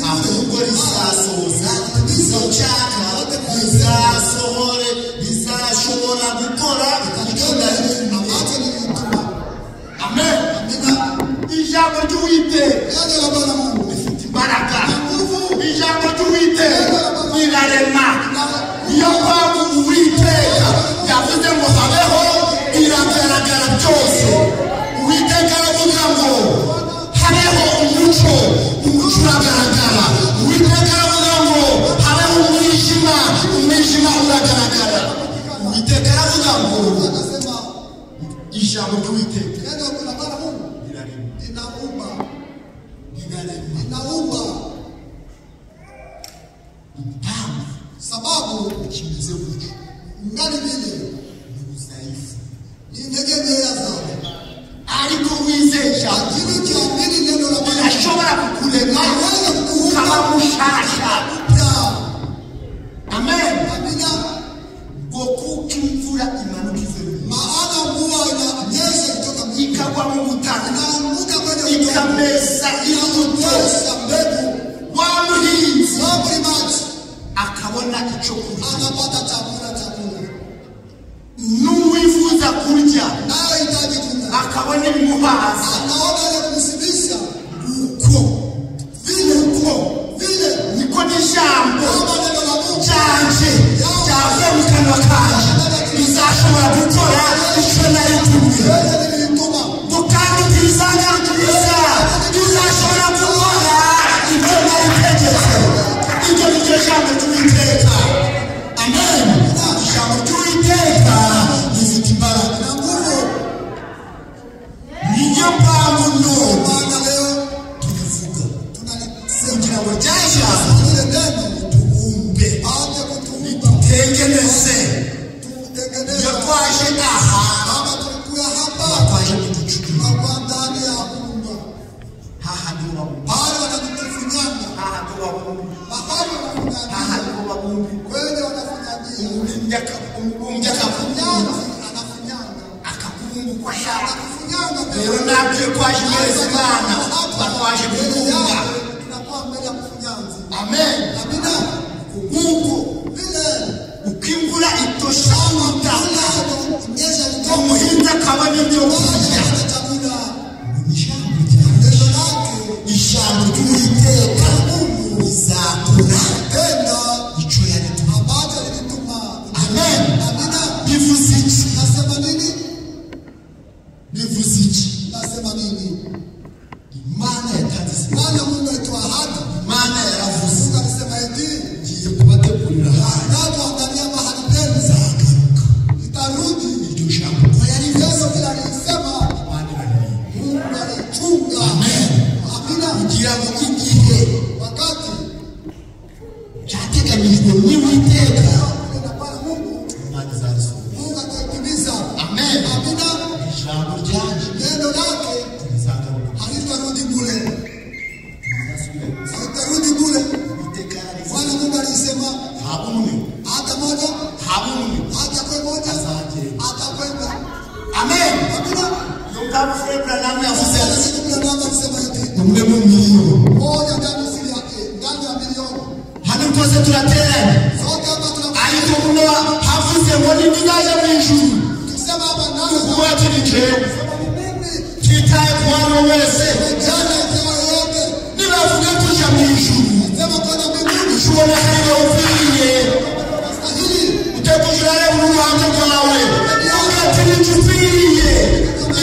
ahubwo rizasohoza izo nshaka, rizasohore, rizashobora gukora icyo naritumye. Amen. Amina. Ijambo ry'Uwiteka Neno la Bwana Mungu rifite imbaraga. Ijambo ry'Uwiteka rirarema. Niyo mpamvu Uwiteka yavuze ngo habeho, biragaragara byose. Uwiteka aravuga ngo habeho umuco, umuco uragaragara. Uwiteka aravuga ngo habeho umwijima, umwijima uragaragara. Uwiteka aravuga ngo anasema ijambo ry'Uwiteka neno la Bwana Mungu rirarema, linaumba, rirarema. linaumba. Impamvu Sababu kimeze gutyo ngali vile ni udhaifu, ni intege nkeya zawe, ariko wizeye ijambo lakini ukiamini neno la Bwana rirashobora kukurema linaweza ukaba kukuumba mushasha. upya. Amen. Amina. Ngo kuko imvura imanuka ivuye mu ijuru, Maana mvua inanyesha kutoka mbinguni, ikagwa mu butaka, inaanguka kwenye udongo, ikameza imbuto, inaotesha mbegu. wa muhinzi Na mlimaji akabona icyo kurya, anapata chakula cha kula, n'uwifuza kurya naye hitaji kula, akabona ibimuhaza. anaona ile kumshibisha. Uko Vile uko vile niko n'ijambo kama neno la Mungu ryanje ryavuye mu kanwa kanje rizashobora gukora icyo naritumye, yeye nilituma, ngo kandi ntirizagarukiriza, rizashobora gukora ibyo naritegetse. Ibyo ni ryo jambo ry'Uwiteka. Amen. Ijambo ry'Uwiteka rifite imbaraga na nguvu. Niyo mpamvu none Maana leo tubivuga tunalisema kugira ngo rya jambo lile neno tubumbe, apate kutuumba, dutengeneze. tutengeneze. Iyo twaje aha, Kama tulikuya hapa, twaje kuducurura tunakuwa ndani ya kuumba, hahandi ho babumba, pale wanatufunyanga, hahandi ho babumba, mahali wanafunyangia, hahandi ho babumba. kwenye wanafunyangia, Umubumbyi akakubumbye, mfinyanzi anafinyanga, akakubumba uko ashaka. anakufinyanga Rero mbele natwe twaje imbere z'Imana, batwaje mbele kubumba. yake, tunakuwa mbele ya mfinyanzi. Amen. Amina. Nk'uko Vile uko imvura itosha ubutaka, nyesha kutoka umuhinzi akabona ibyo kurya. anapata chakula, Ngo ni ijambo ryanjye, neno lake ijambo ry'Uwiteka rizakora tenda icyo yaritumye. ambacho lilituma. Amen. Amina. Bivuze iki? Nasema nini? Bivuze iki? Nasema nini? Imana yatanze isezerano. Bwana Mungu alitoa ahadi. Imana yaravuze, Mungu alisema hivi, ngiye kubategurira ahandi, nitakuandalia mahali penu, nzagaruka. nitarudi. Iryo jambo ko yarivuze, Neno vile alisema, Imana iraririnda. Mungu alichunga. Amen. Amina. Kugira ngo igihe Wakati cyateganyijwe n'Uwiteka, na Bwana Mungu, Imana izarisohoza. Mungu ataitimiza. Amen. Amina. Ijambo ryanje Neno lake rizagaruka, halitarudi bure, rizasubira. halitarudi bure. Uwiteka yarivuze, Bwana Mungu alisema haba umwe, hata moja, haba umwe hata kwe moja, azagenda. atakwenda. Amen. Amina. Niyo mpamvu Fred Branham yavuze ati, Sasa Branham alisema hivi, umwe mu miliyoni. moja ndani ya ndani ya milioni. Hano twese turateranye, Sote hapa tuna ariko muno havuze ngo ntibizaje mu ijuru. tukisema hapa nani Kuba turi jewe, sema ni mimi, twitaye ku wari wese, jana sema yote, nibavuga tuja mu ijuru, sema kwenda mbinguni, ushobora ko ari wowe ukwiriye unastahili ujya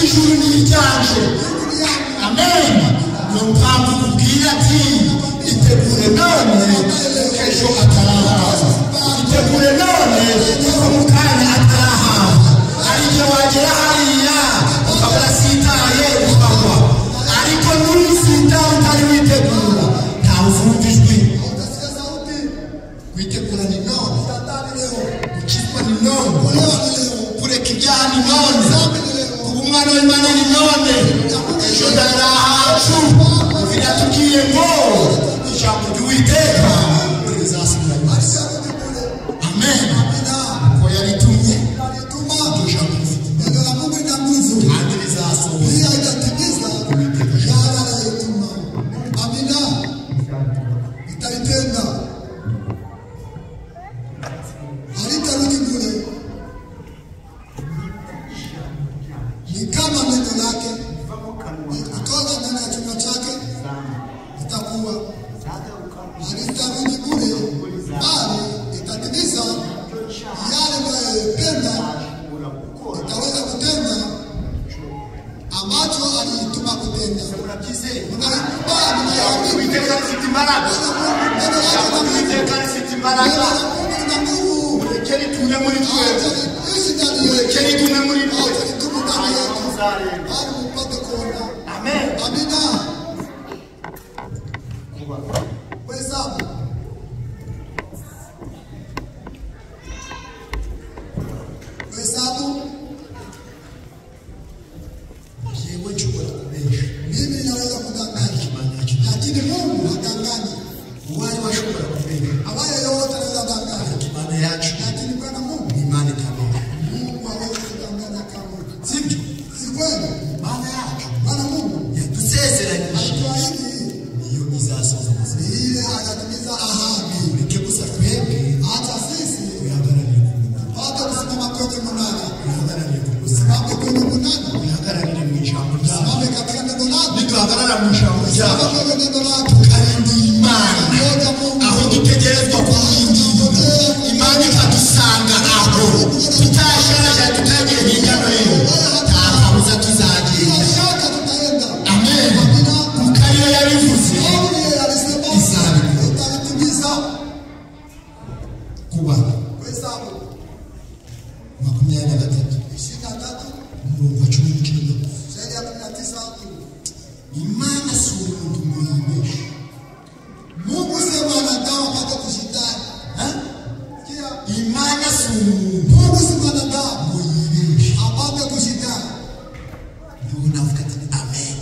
Ijuru ni iryanje. Amen. Niyo mpamvu kubwira ati itegure none ejo atarahaza. Itegure none kuko mu kanya atarahaza. Hari igihe wagera hariya ukaba urasitaye ukagwa, ariko nusitaye utari witegura ntawe uzumva ijwi. Kwitegura ni none, gukizwa ni none, kureka ibyaha ni none, kuba umwana w'Imana ni none. Ejo ndarahacu biratubwiye ngo ijambo ry'Uwiteka rizasubira hasi. Amen. Ko yaritumye iryo jambo rifite imbaraga kandi rizasohoza. Uwiteka aliyetuma. Amina. Itaitenda. Halitarudi bure. Ni kama neno lake kutoka ndani ya kinywa chake itakuwa. Halitarudi bure, bali itatimiza yale anayopenda, itaweza kutenda ambacho aliituma kutenda. Mnaikubali, mnaiamini. Uwiteka rifite imbaraga. Neno lake Uwiteka rifite imbaraga. la Mungu lina nguvu. Mureke ritume muri twe. Acha liishi ndani yetu. Mureke ritume muri twe. Acha litume ndani yetu. Bali mupate kuona. Amen. Amina. Kuhesabu. Kuhesabu. Jewe nshobora kubesha. Mimi naweza kudanganya, lakini Mungu hadanganyi. Uwari washobora kubesha. Awaye yote anaweza danganya, Imana yacu lakini Bwana Mungu, ni Imana itabesha. Mungu hawezi kudanganya kamwe. Sibyo? Si kweli? Imana yacu Bwana Mungu yadusezeranyije alituahidi niyo izasohoza amasezerano. ni ile atatimiza ahadi. Mureke gusa twebwe Acha sisi twihagararire ku munara. tupate kusimama kwenye munara, Twihagararire ku munara. simame kwenye munara, Twihagararire mu ijambo ryayo. simame katika neno lake, Niduhagarara mu ijambo ryayo simame kwenye neno lake, tukarindira Imana ngoja Mungu aho dutegerezwa kurindira. Imana ikadusanga aho tutasharaja, tutagiye hirya no hino, nta kabuza tuzagenda. bila shaka tutaenda. Amen. Amina. Kuko ariyo yabivuze Mungu yeye alisema Izabikora. italitimiza. Kubara Kuhesabu 23 23 umurongo wa 19. sura ya 19. Imana si umuntu ngo yibeshe. Mungu si mwanadamu apate kushindana. Ha? Sikia, Imana si umuntu Mungu si mwanadamu ngo yibeshe. apate kushindana. Niho navuga ati amen.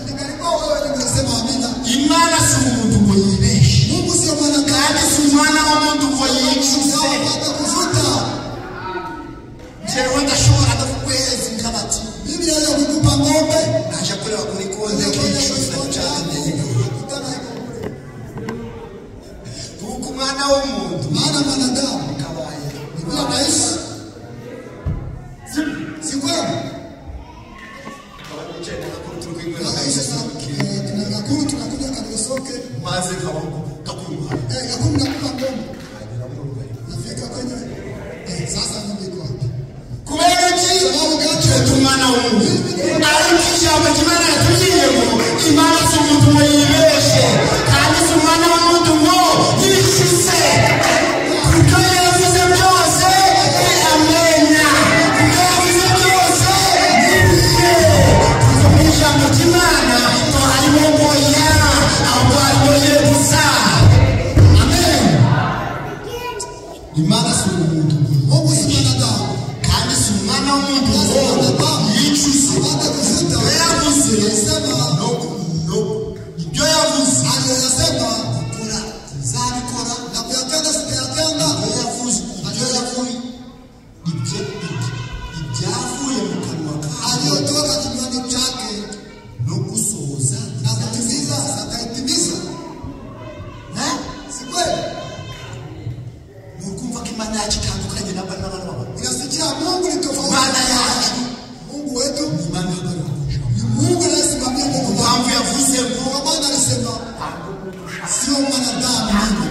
Ningalikuwa wewe ningesema amina. Imana si umuntu ngo yibeshe, Mungu sio mwanadamu kandi si umwana w'umuntu ngo yicuze. apate kujuta. Jewe ndashobora no kukwezi nkabati Mimi naweza kukupa ng'ombe naje kureba kuri konte nkicuza cyane, kutana iko kule. kuko umwana w'umuntu Maana mwanadamu kabaye ni vile anaishi, si kweli? Anaishi sana. Tunakuru tunakuja Karisoke, maze kakuruha Gakuru nakupa ng'ombe, nafika kwenye sasa ng'ombe iko wapi? Kubera iki? Twete umwana w'umuntu, ariko ijambo ry'Imana yatubwiye ngo Imana si umuntu ngo yibeshe, kandi si umwana w'umuntu ngo yicuze. Kuko yavuze byose ni amena. Kuko yavuze byose ni iye. Kuko mu ijambo ry'Imana ngo harimo ngo ya, ahubwo harimo ye gusa. Amen. Imana si umuntu ngo Mungu si mwanadamu kandi si umwana w'umuntu ngo yicuze. apate kujuta. Ibyo yavuze Alisema no ibyo yavuze aliyoyasema gukora nzabikora, na kuyatenda sitayatenda. ibyo yavuze ibyo yavuye ibyo ibyavuye mu kanwa kawe Aliyotoka kinywani chake no gusohoza na kutimiza ataitimiza. Eh? Si kweli? Ni ukumva ko Imana yacu itandukanye n'abana b'abantu. Unasikia, Mungu ni tofauti. Imana yacu Mungu wetu ni Imana ihagarara ku ijambo. ni Mungu anayesimamia neno lake. Impamvu yavuze ngo Kwa maana alisema sio mwanadamu mimi.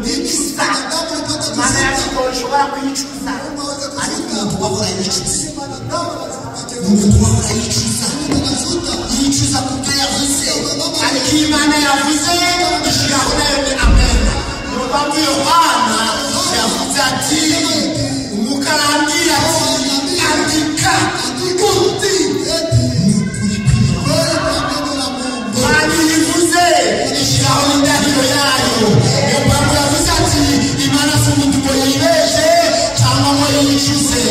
Mimi si mwanadamu nipate Imana yacu kujuta. ngo ishobora kuyicuza. Mungu aweze ariko kujuta. umuntu wahora yicuza, Si mwanadamu lazima apate umuntu wahora yicuza. Yicuza ku byo yavuze, ariko iyo Imana yavuze ishyiraho nayo ni amen. Niyo mpamvu Yohana yavuze ati umwuka arambwira ati andika uti ni ukuri kw'Imana. Imana yivuze ishyiraho n'indahiro yayo. Niyo mpamvu yavuze ati Imana si umuntu ngo yibeshe cyangwa ngo yicuze.